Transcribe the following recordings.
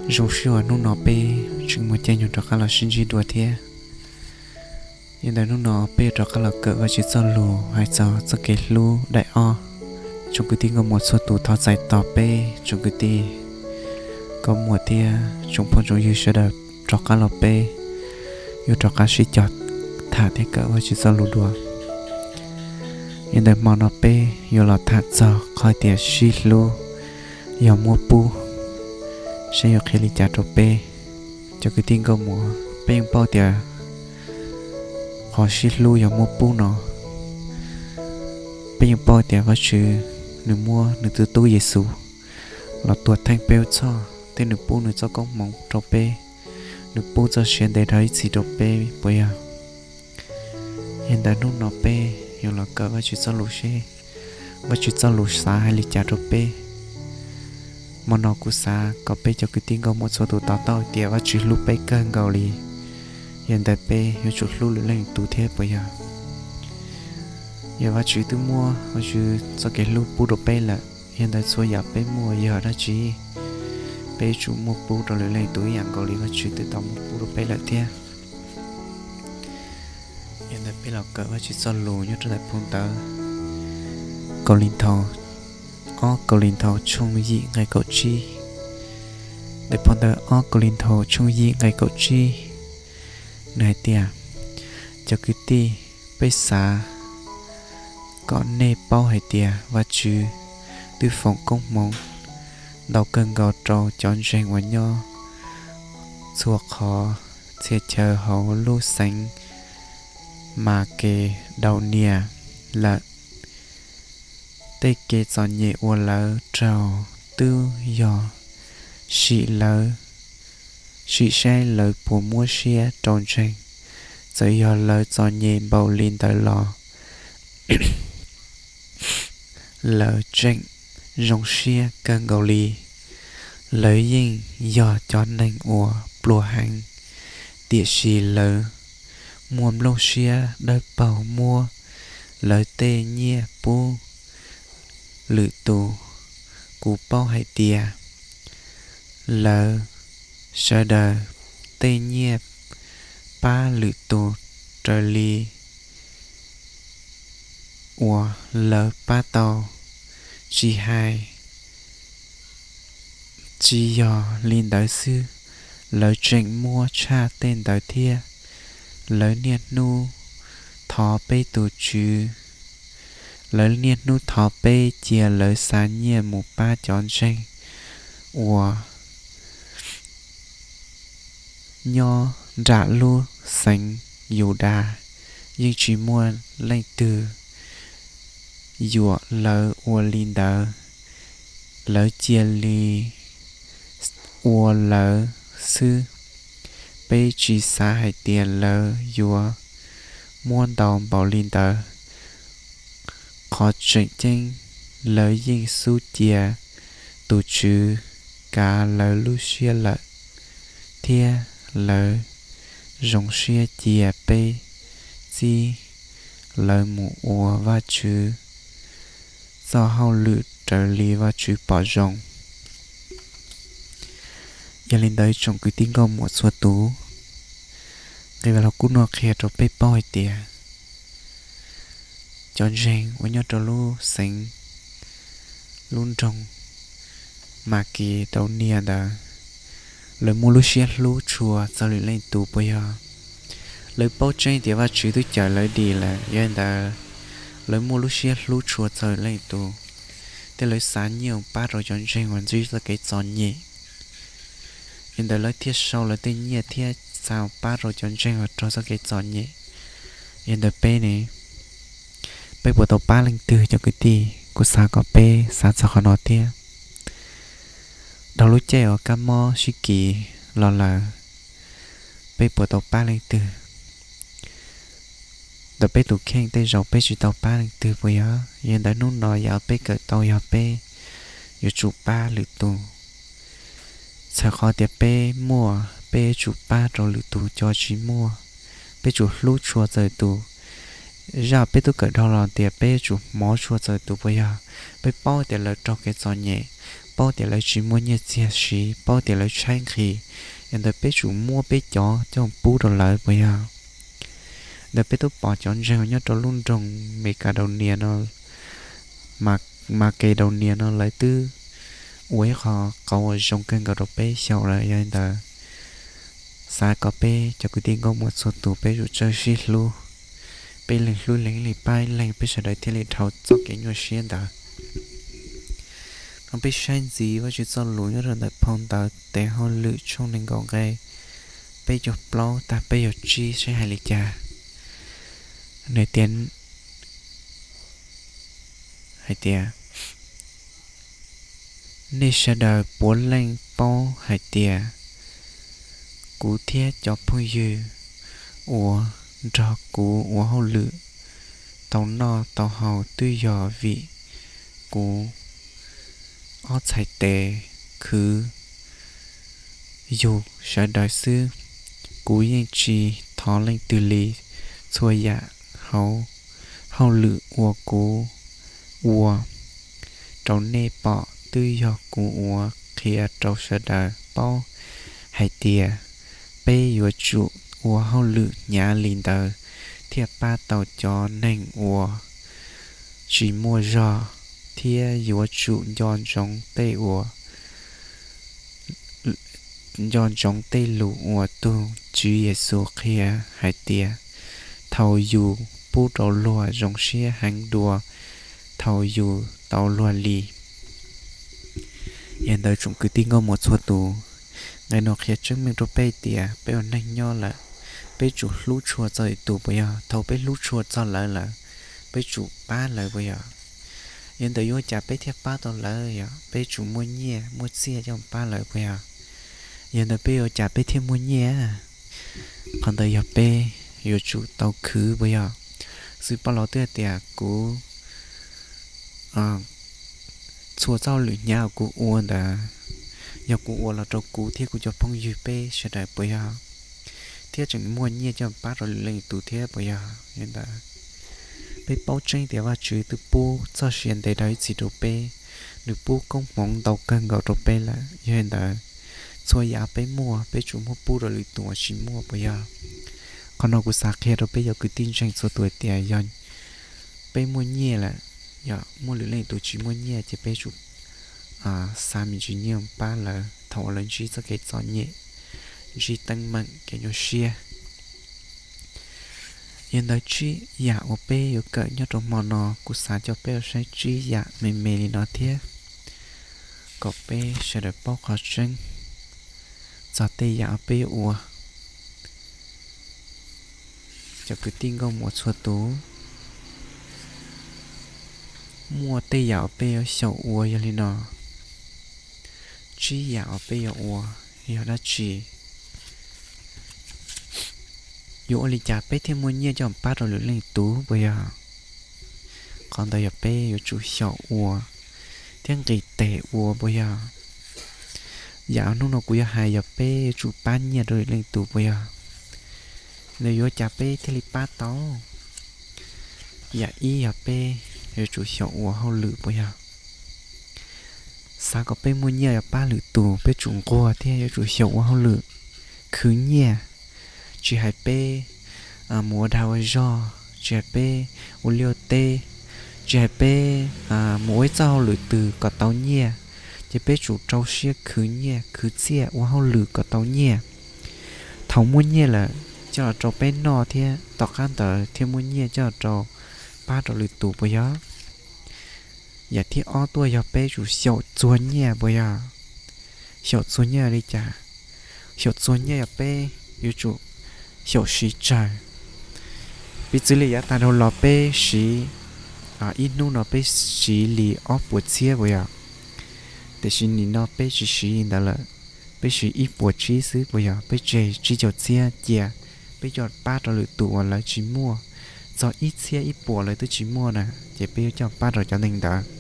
Zoo siab uas hnub no peb tseem muaj caij nyoog rov qab los sib ntsib dua thiab. Yog ntawm hnub no peb yuav rov qab los kawm Vajtswv txoj lus hais txog txoj kev hlub daim ob. Tsoom kwv tij nkauj muam txhua tus thov txais tos peb tsoom kwv tij nkauj muam thiab tsoom phooj tsoom ywg sawv daws rov qab los peb yuav rov qab sib cog tham thiab kawm Vajtswv txoj lus dua. Yog ntawm hmo no peb yuav los tham txog qhov tias sib hlub yog muab pub, saib yuav qhia li cas rau peb. Cov kwv tij nkauj muam, peb yeej paub tias qhov sib hlub yog muab pub no, peb yeej paub tias Vajtswv nws muab nws tus tub Yexus los tuag theej peb lub txhoj thiab nws pub nws txoj koob hmoov rau peb, nws pub txoj sia ntev dhawv ib txhis rau peb puas yog? Yog ntawm hnub no peb yuav los kawm Vajtswv txoj lus seb Vajtswv txoj lus xav hais li cas rau peb. Hmo no kuv xav kom peb cov kwv tij nkauj muam txhua tus to taub tias Vajtswv hlub peb kawg nkaus li. Yog ntawm peb yuav tsum hlub lwm leej tus thiab puas yog? Yog Vajtswv twb muab Vajtswv txoj kev hlub pub rau peb lawm, yog ntawm txhua yam peb muaj yog dab tsi, peb yuav tsum muab pub rau lwm leej tus ib yam nkaus li Vajtswv twb tau muab pub rau peb lawm thiab. Yog ntawm peb los kawm Vajtswv txoj lus nyob rau ntawm phau ntawv Kaus Lis Nthau, ob Kaus Lis Nthau tshooj yim nqe kaum tsib. Ntawm phau ntawv ob Kaus Lis Nthau tshooj yim nqe kaum tsib, nws hais tias, cov kwv tij, peb xav kom nej paub hais tias Vajtswv twb foom koob hmoov ntau kawg nkaus rau cov ntseeg uas nyob txhua qhov txhia chaw hauv lub xeev Makedaunias lawm. Tej kev txom nyem uas lawv raug twb yog sim lawv, sim saib lawv puas muab siab rau ntseeg. Txawm yog lawv txom nyem npaum li ntawd los lawv tseem zoo siab kawg nkaus li. Lawv yeej yog cov neeg uas pluag heev, tiam sis lawv muaj nplooj siab dawb paug muab lawv tej nyiaj pub lwm tus. Kuv paub hais tias lawv sawv daws tej nyiaj pab lwm tus raws li uas lawv pab tau, tsis hais, tsis yog li ntawd xwb, lawv tseem muab tshaj tej ntawd thiab. Lawv niaj hnub thov peb tus Tswv, lawv niaj hnub thov peb cia lawv xa nyiaj mus pab cov ntseeg uas nyob nram lub xeev Yudas. Yeej tsis muaj leej twg yuam lawv ua li ntawd, lawv cia li ua lawv xwb. Peb tsis xav hais tias lawv yuav muab ntau npaum li ntawd. Qhov tseem ceeb, lawv yeej xub cia tus Tswv kav lawv lub siab lawm, thiab lawv zoo siab cia peb txib lawv mus ua Vajtswv txoj hauj lwm raws li Vajtswv pom zoo. Yog li ntawd tsoom kwv tij nkauj muam txhua tus, nqe Vaj Lug Kub no qhia rau peb paub hais tias cov ntseeg uas nyob rau lub xeev, lub nroog Makedaunias ntawd, lawv muaj lub siab hlub tshua txog lwm leej tus puas yog? Lawv paub tseeb tias Vajtswv twb cawm lawv dim lawm, yog li ntawd lawv muaj lub siab hlub tshua txog lwm leej tus, thiab lawv xav nyiaj pab rau cov ntseeg uas ntsib txoj kev txom nyem. Yog li ntawd lawv thiaj sau lawv tej nyiaj thiab xa pab rau cov ntseeg uas raug txoj kev txom nyem. Yog li ntawd peb ne, peb puas tau pab leej twg cov kwv tij? Kuv xav kom peb xav txog qhov no thiab. Dhau lub caij uas kab mob sib kis los lawm, peb puas tau pab leej twg? Ntawm peb tus kheej tej zaum peb tsis tau pab leej twg puas yog? Yog li ntawd hnub no yam uas peb kawm tau yog peb yuav tsum pab lwm tus. Txhawm qhov tias peb muaj, peb yuav tsum pab rau lwm tus cov tsis muaj. Peb tsum hlub tshua txog tus. Zaj peb twb kawm dhau los tias peb yuav tsum hmov tshua txog tus puas yog? Peb paub tias lawv raug kev txom nyem, paub tias lawv tsis muaj nyiaj txiag siv, paub tias lawv tshaib nqhis, yog ntawd peb tsum muab peb cov coj pub rau lawv puas yog? Ntawd peb twb pom cov ntseeg nyob rau lub nroog Mes Kas Daus Nias no, Mas Kes Daus Nias no lawv twb ua ib qho qauv uas zoo kawg nkaus rau peb xyaum lawm. Yog li ntawd, xav kom peb cov kwv tij nkauj muam txhua tus peb yuav tsawg sib hlub, peb leeg hlub leeg li pab ib leeg peb sawv daws thiaj li dhau txoj kev nyuaj siab ntawd. Qhov peb saib ntxiv Vajtswv txoj lus nyob rau ntawm phau ntawv Tes Hauj Lwm tshooj nees nkaum nqe peb caug plaub tag peb caug tsib saib hais li cas. Nws tias, hais tias, nej sawv daws puav leej paub hais tias kuv thiab cov phooj ywg uas nrog kuv ua hauj lwm tau noj tau haus twb yog vim kuv ob txhais tes khwv yug sawv daws xwb. Kuv yeej tsis thov leej twg li. Txhua yam hauv hauj lwm uas kuv ua rau nej pom twb yog kuv uas qhia rau sawv daws paub hais tias peb yuav tsum ua hauj lwm hnyav li ntawd thiaj pab tau cov neeg uas tsis muaj zog, thiab yuav tsum nco ntsoov tej uas nco ntsoov tej lus uas tus Tswv Yexus qhia hais tias, thaum yus pub rau luag zoo siab heev dua thaum yus tau luag li. Yog ntawd tsoom kwv tij nkauj muam txhua tus, nqe no qhia tseeb meej rau peb tias peb ua neeg nyob lawm, peb tsum hlub tshua txog lwm tus puas yog? Thaum peb hlub tshua txog lawv lawm, peb tsum pab lawv puas yog? Yog ntawd yuav ua cas peb thiaj pab tau lawv? Yog peb tsum muaj nyiaj muaj txiaj coj pab lawv puas yog? Yog ntawd peb yuav ua cas peb thiaj muaj nyiaj? Qhov ntawd yog peb yuav tsum tau khwv puas yog? Xwv Paj Los twb hais tias kuv txhua txoj hauj lwm hnyav uas kuv ua ntawd, yog kuv ua los rau kuv thiab kuv cov phooj ywg peb sawv daws puas yog? Thiab tseem muaj nyiaj coj pab rau lwm leej tus thiab puas yog? Yog ntawd, peb paub tseeb tias Vajtswv twb pub txoj sia ntev dhau ib txhis rau peb, nws pub koob hmoov ntau kawg nkaus rau peb lawm. Yog li ntawd, txhua yam peb muaj peb tsum muab pub rau lwm tus uas tsis muaj puas yog? Qhov no kuv xav qhia rau peb cov kwv tij ntseeg txhua tus hais tias yog peb muaj nyiaj lawm, yog muaj lwm leej tus tsis muaj nyiaj ces peb tsum xav me ntsis nyiaj pab lawv thaum uas lawv ntsib txoj kev txom nyem, ntsib teeb meem kev nyuaj siab. Yog ntawd tsib yam uas peb yuav kawm nyob rau hmo no, kuv xav coj peb ua saib tsib yam me me li no thiab, kom peb sawv daws paub qhov tseeb txog tej yam uas peb yuav ua. Cov kwv tij nkauj muam txhua tus, muaj tej yam uas peb yuav xyaum ua yog li no. Tsib yam uas peb yuav ua yog dab tsi? Yuav ua li cas peb thiaj muaj nyiaj coj pab rau lwm leej tus puas yog? Qhov ntawd yog peb yuav tsum xyaum ua thiab nqis tes ua puas yog? Yam hnub no kuv yuav hais yog peb yuav tsum pab nyiaj rau lwm leej tus puas yog? Nws yuav ua cas peb thiaj li pab tau? Yam ib yog peb yuav tsum xyaum ua hauj lwm puas yog? Xav kom peb muaj nyiaj yuav pab lwm tus, peb tsum nquag thiab yuav tsum xyaum ua hauj lwm, khwv nyiaj. Tsis hais peb mus ua dag ua zog, tsis hais peb ua liaj ua teb, tsis hais peb mus ua ib txoj hauj lwm twg kom tau nyiaj, ces peb tsum rau siab khwv nyiaj khwv txiaj ua hauj lwm kom tau nyiaj. Thaum muaj nyiaj lawm coj los rau peb noj thiab tom qab ntawd thiaj muaj nyiaj coj los rau pab rau lwm tus puas yog? Yam thib ob tuaj yog peb tsum xyaum txuag nyiaj puas yog? Xyaum txuag nyiaj li cas? Xyaum txuag nyiaj yog peb yuav tsum xyaum siv tsawg. Piv txwv li yav tag dhau los peb siv, ib hnub no peb siv li ob puas txhiab puas yog? Tiam sis nim no peb tsis siv li ntawd lawm, peb siv ib puas tsib xwb puas yog? Peb tseg tsib caug txhiab cia, peb coj pab rau lwm tus uas lawv tsis muaj, txog ib txhiab ib puas lawv twb tsis muaj na, ces peb yuav coj pab rau cov neeg ntawd.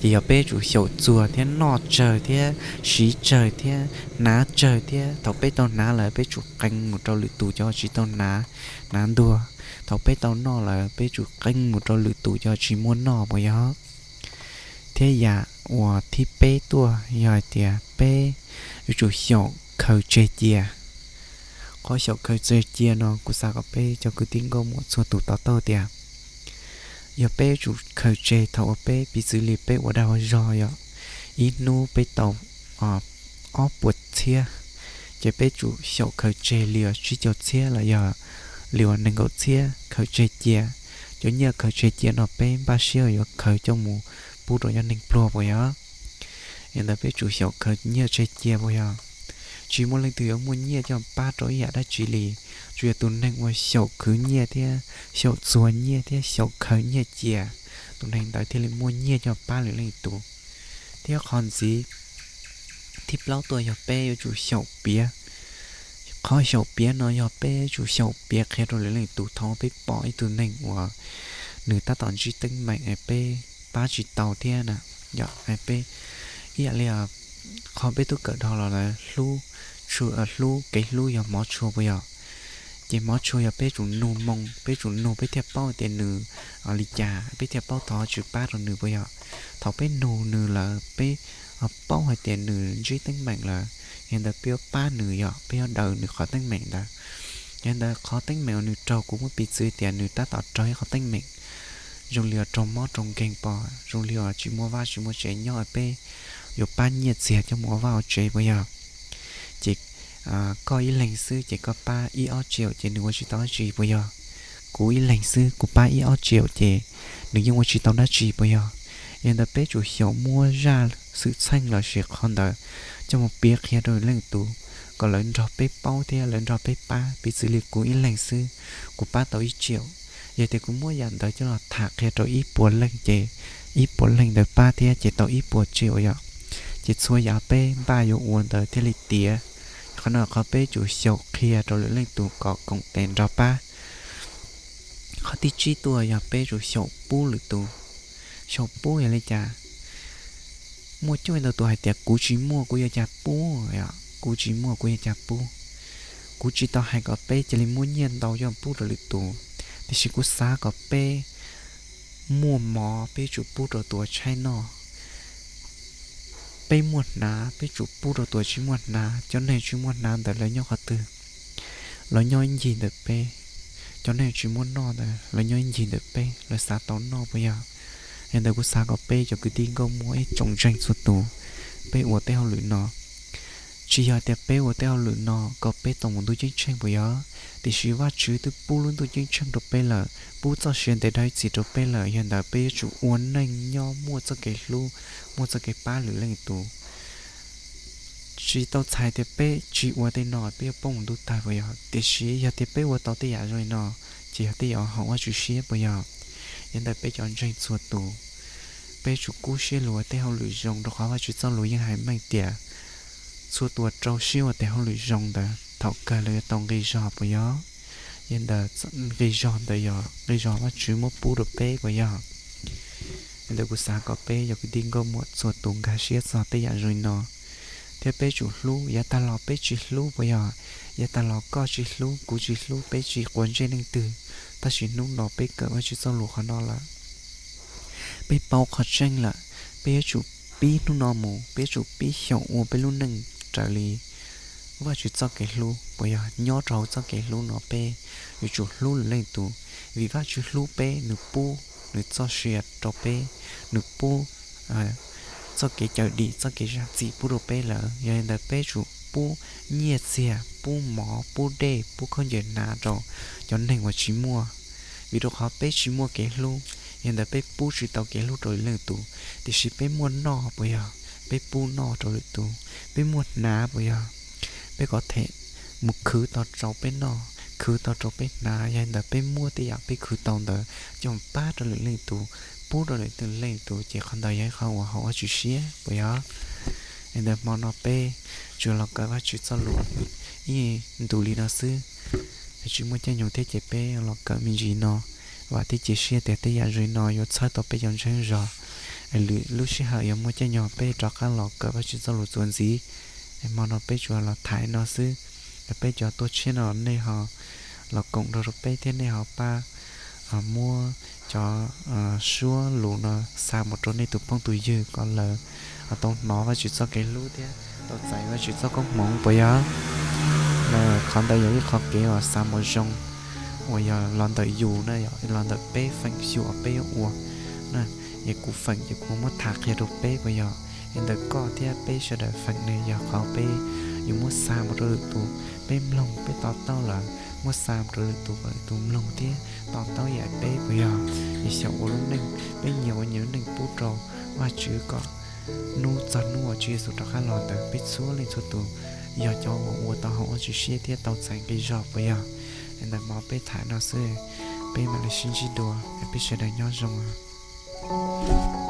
Ces yog peb tsum xyaum txuag thiab noj tsawg thiab siv tsawg thiab hnav tsawg thiab, thaum peb tau hnav lawm peb tsum qee mus rau lwm tus cov tsis tau hnav, hnav ntuag. Thaum peb tau noj lawm peb tsum qee mus rau lwm tus cov tsis muaj noj puas yog? Thiab yam uas thib peb tuaj yog hais tias peb yuav tsum xyaum khaws tseg cia. Qhov xyaum khaws tseg cia no kuv xav kom peb cov kwv tij nkauj muam txhua tus to taub tias yog peb yuav tsum khaws tseg thaum uas peb piv txwv li peb ua dag ua zog yom, ib hnub peb tau ob puas txhiab, ces peb tsum xyaum khaws tseg li uas tsib caug txhiab los yog li uas nees nkaum txhiab khaws tseg cia. Cov nyiaj khaws tseg cia no peb npaj siab yuav khaws coj mus pub rau cov neeg pluag puas yog? Yog ntawd peb tsum xyaum khaws nyiaj tseg cia puas yog? Tsis muaj leej twg yuav muaj nyiaj coj pab rau ib yam dab tsi li, tsuas yog tus neeg uas xyaum khwv nyiaj thiab xyaum txuag nyiaj thiab xyaum khaws nyiaj cia, tus neeg ntawd thiaj li muaj nyiaj coj pab lwm leej tus. Thiab qhov ntxiv thib plaub tuaj yog peb yuav tsum xyaum piav. Qhov xyaum piav no yog peb yuav tsum xyaum piav qhia rau lwm leej tus thaum peb pom ib tug neeg uas nws tab tom ntsib teeb meem es peb pab tsis tau thiab na. Yog peb ib yam li qhov peb tub kawm dhau los lawm, hlub, hlub, kev hlub yog hmov tshua puas yog? Ces hmov tshua yog peb tsum nug moo, peb tsum nug peb thiaj paub tias nws li cas, peb thiaj paub thov Vajtswv pab rau nws puas yog? Thaum peb nug nws lawm peb paub hais tias nws ntsib teeb meem lawm, yog ntawd peb yuav pab nws, yog peb yuav daws nws qhov teeb meem ntawd. Yog ntawd qhov teeb meem uas nws raug, kuv muab piv txwv tias nws tab tom raug ib qhov teeb meem zoo li uas raug mob raug nkeeg pom, zoo li uas tsis muaj vaj tsis muaj tsev nyob, peb yuav pab nyiaj txiag coj mus ua vaj ua tsev puas yog? Ces koj ib leeg xwb ces koj pab ib ob triệu ces nws ua tsis tau dab tsi puas yog? Kuv ib leeg xwb kuv pab ib ob triệu ces nws yeej ua tsis tau dab tsi puas yog? Yog ntawd peb tsum xyaum muab zaj xwm txheej los sis qhov ntawd coj mus piav qhia rau leej tus, kom lawv nrog peb paub thiab lawv nrog peb pab. Piv txwv li kuv ib leeg xwb, kuv pab tau ib triệu, yog tias kuv muab yam ntawd coj los tham qhia rau ib puas leej ces ib puas leej ntawd pab thiab ces tau ib puas triệu yom. Ces txhua yam peb npaj yuav ua ntawd thiaj li tiav. Qhov no qhov peb tsum xyaum qhia rau lwm leej tus kom koom tes nrog pab. Qhov thib tsib tuaj yog peb tsum xyaum pub lwm tus. Xyaum pub yog li cas? Muaj coob ntau tus hais tias kuv tsis muaj kuv yuav cas pub, kuv tsis muaj kuv yuav cas pub. Kuv tsis tau hais kom peb cia li muab nyiaj ntau coj pub rau lwm tus, tiam sis kuv xav kom peb muaj mov peb tsum pub rau tus uas tshaib noj, peb muaj hnav peb tsum pub rau tus uas tsis muaj hnav. Cov neeg tsis muaj hnav ntawd lawv nyob qhov twg? Lawv nyob ib ncig ntawm peb. Cov neeg tsis muaj noj ntawd lawv nyob ib ncig ntawm peb, lawv xav tau noj puas yog? Yog ntawd kuv xav kom peb cov kwv tij nkauj muam ib tsoom ntseeg txhua tus, peb ua tej hauj lwm no tsis yog tias peb ua tej hauj lwm no kom peb tau mus ntuj ceeb tsheej puas yog? Tiam sis Vajtswv twb pub lub ntuj ceeb tsheej rau peb lawm, pub txoj sia ntev dhawv ib txhis rau peb lawm, yog ntawd peb yuav tsum ua neej nyob muaj txoj kev hlub, muaj txoj kev pab lwm leej tus. Tsis tau txhais tias peb tsis ua tej no peb yuav poob mus ntuj tawg puas yog? Tiam sis yog tias peb ua tau tej yam zoo li no, ces yog tej yam haum Vajtswv siab puas yog? Yog ntawd peb cov ntseeg txhua tus, peb tsum kub siab lug ua tej hauj lwm zoo, rau qhov Vajtswv txoj lus yeej hais meej tias txhua tus uas rau siab ua tej hauj lwm zoo ntawd thaum kawg lawv yuav tau nqi zog puas yog? Yog ntawd nqi zog ntawd yog nqi zog Vajtswv muab pub rau peb puas yog? Yog ntawd kuv xav kom peb cov kwv tij nkauj muam txhua tus nkag siab txog tej yam zoo li no, thiab peb tsum hlub. Yav tag los peb tsis hlub puas yog? Yav tag los koj tsis hlub kuv tsis hlub, peb tsis quav ntsej leej twg, tab sis hnub no peb kawm Vajtswv txoj lus qhov no lawm, peb paub qhov tseeb lawm, peb yuav tsum pib hnub no mus peb yuav tsum pib xyaum ua peb lub neej raws li Vajtswv txoj kev hlub puas yog? Nyob rau hauv txoj kev hlub no peb yuav tsum hlub lwm leej tus, vim Vajtswv hlub peb, nws pub nws txoj sia rau peb, nws pub txoj kev cawm dim, txoj kev zam txim pub rau peb lawm. Yog li ntawd peb tsum pub nyiaj txiag, pub mov, pub dej, pub khaub ncaws hnav rau cov neeg uas tsis muaj, vim rau qhov peb tsis muaj kev hlub, yog ntawd peb pub tsis tau kev hlub rau lwm leej tus. Tiam sis peb muaj noj puas yog? Peb pub noj rau lwm tus. Peb muaj hnav puas yog? Peb kom them mus khwv tau rau peb noj, khwv tau rau peb hnav. Yog li ntawd peb muab tej yam peb khwv tau ntawd coj pab rau lwm leej tus, pub rau lwm leej tus, ces qhov ntawd yog ib qhov uas haum Vajtswv siab puas yog? Li ntawd hmo no peb tsuas los kawm Vajtswv txoj lus ib ntus li no xwb, tsis muaj caij nyoog thiab ces peb los kawm me ntsis no. Vam thiab cia siab tias tej yam zoo li no yuav txhawb tau peb cov ntseeg zog, es lwm lub sij hawm yuav muaj caij nyoog peb rov qab los kawm Vajtswv txoj lus txuas ntxiv. Hmo no peb tsuas los tham li no xwb. Peb cov tuaj tshiab no nej ho los koom nrog rau peb thiab nej ho pab muab cov suab lus no xa mus rau nej tus phooj tus ywg kom lawv tau hnov Vajtswv txoj kev hlub thiab tau txais Vajtswv txoj koob hmoov puas yog? Qhov ntawd yog ib qhov kev uas xav mus zoo uas yog los ntawm yus na, yog los ntawm peb feem xyuam peb yuav ua na. Es kuv feem ces kuv muab tham qhia rau peb puas yog? Es ntawm koj thiab peb sawv daws feem ne yog qhov peb yuav muab xa mus rau lwm tus, peb mloog peb to taub lawm muab xa mus rau lwm tus kom lwm tus mloog thiab to taub yam peb puas yog? Es xyaum ua lub neej, peb nyias ua nyias lub neej pub rau Vajtswv kom hnub txog hnub uas Tswv Yexus rov qab los ntawd peb txhua leej txhua tus yog cov uas ua tau hauv Vajtswv siab thiab tau txais nqi zog puas yog? Es ntawm no peb tham no xwb, peb mam li sib ntsib dua, peb sawv daws nyob zoo.